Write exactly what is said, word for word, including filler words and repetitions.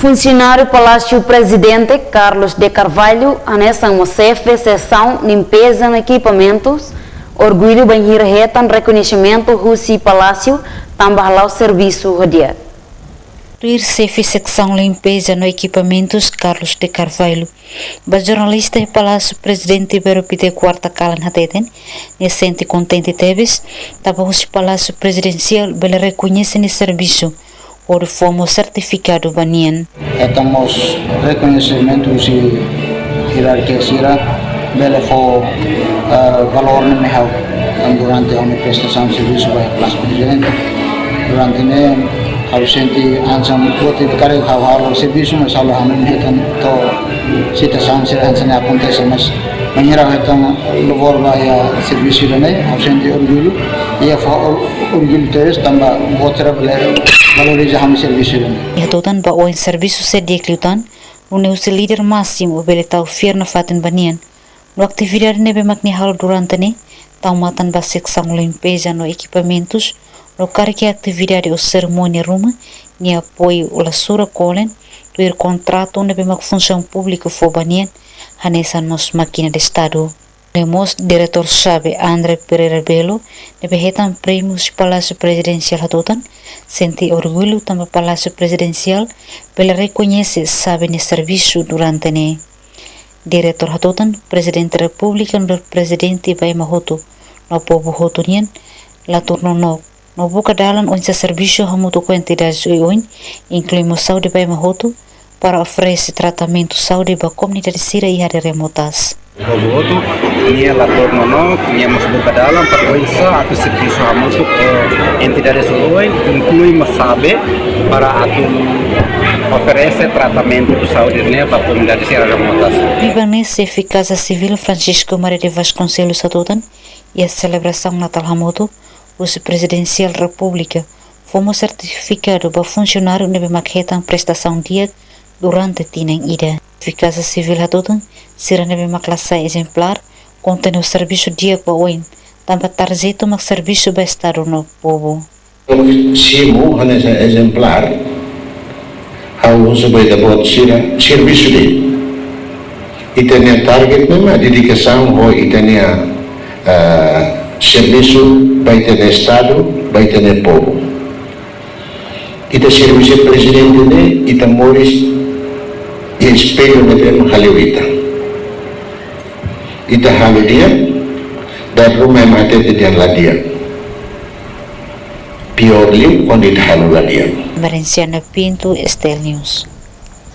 Funsionáriu Palásiu Prezidente Carlos de Carvalho, hanesan mós xefe seksaun limpeza no ekipamentus, orgullu bainhira hetan rekoñesimentu husi Palásiu tanba hala'o servisu ho di'ak. Tuir xefe seksaun limpeza no ekipamentus Carlos de Carvalho, ba jornalista iha Palásiu Prezidente Belo Pite kuarta kalan hateten, nia sente kontente tebes, tanba husi Palásiu Prezidensiál bele rekoñese nia servisu, hodi fó mós sertifikadu ba nian. Hetan mós rekoñesimentu husi hierarkia sira, bele fó, eh, valór ne'e mai ha'u, tan durante ha'u-nia prestasaun servisu ba Palásiu Prezidente. Durante ne'e ha'u sente hanesan buat ida karik ha'u halo servisu, mas ha'u la hanoin hetan to'o situasaun sira hanesan ne'e akontese, mas bainhira hetan louvor ba iha servisu ida-ne'e, ha'u sente orgullu, iha fó or-, orgullu tebes tanba buat sira bele valoriza ha'u-nia servisu ida-ne'e. Nia hatutan ba oin servisu sei di'ak liután, nune'e husi líder másimu bele tau fiar nafatin ba nian. No atividade ne'ebé mak nia halo durante ne'e, tau matan ba seksaun limpeza no ekipamentus, no karik iha atividade ou serimónia ruma, nia apoiu la sura kolen, tuir kontratu ne'ebé mak Funsaun Públika fó ba nian, hanesan mós mákina de Estadu. Nune'e mós Diretór Xave André Pereira Belo, ne'ebé hetan prémiu husi Palásiu Prezidensiál hatutan, sente orgullu tanba Palásiu Prezidensiál bele rekoñese xave nia servisu durante ne'e. Diretór hatutan, Prezidente Repúblika nu'udar prezidente ba ema hotu, no povu hotu nian, la tuur nonook, no buka dalan oinsá servisu hamutuk ho entidades oioin, inklui mós saúde ba ema hotu, para oferese tratamentu saúde ba komunidade sira iha área remotas. Povu hotu, nia la tuur nonook, nia mós buka dalan para oinsá atu servisu hamutuk ho entidades oioin, inklui mós xave, para atu oferese tratamentu saúde ne'e ba komunidade sira remotas. Liuliu ne'e, xefe Kaza Sivíl Francisco Maria de Vasconcelos hatutan, iha selebrasaun Natál hamutuk, husi Prezidensiál Repúblika, fó mós sertifikadu ba funsionáriu ne'ebé mak hetan prestasaun di'ak durante tinan ida. Xefe Kaza Sivíl hatutan, sira ne'ebé mak la sai ezemplár, kontente ho servisu di'ak ba oin, tanba tarjetu mak servisu ba Estadu no povu. Simu hanesan ezemplár, ha'u husu ba ita-boot sira, servisu de'it. Ita-nia target ne'e mak dedikasaun ho ita-nia, ah, servisu ba ita-nia Estadu, ba ita-nia povu. Ita servisu Prezidente ne'e, ita moris iha espellu ne'ebé mak hale'u ita. Ita halo di'ak, dala ruma ema hatete dehan la di'ak. Piór liu kuandu ita halo la di'ak. Marenciana Pinto, STL News.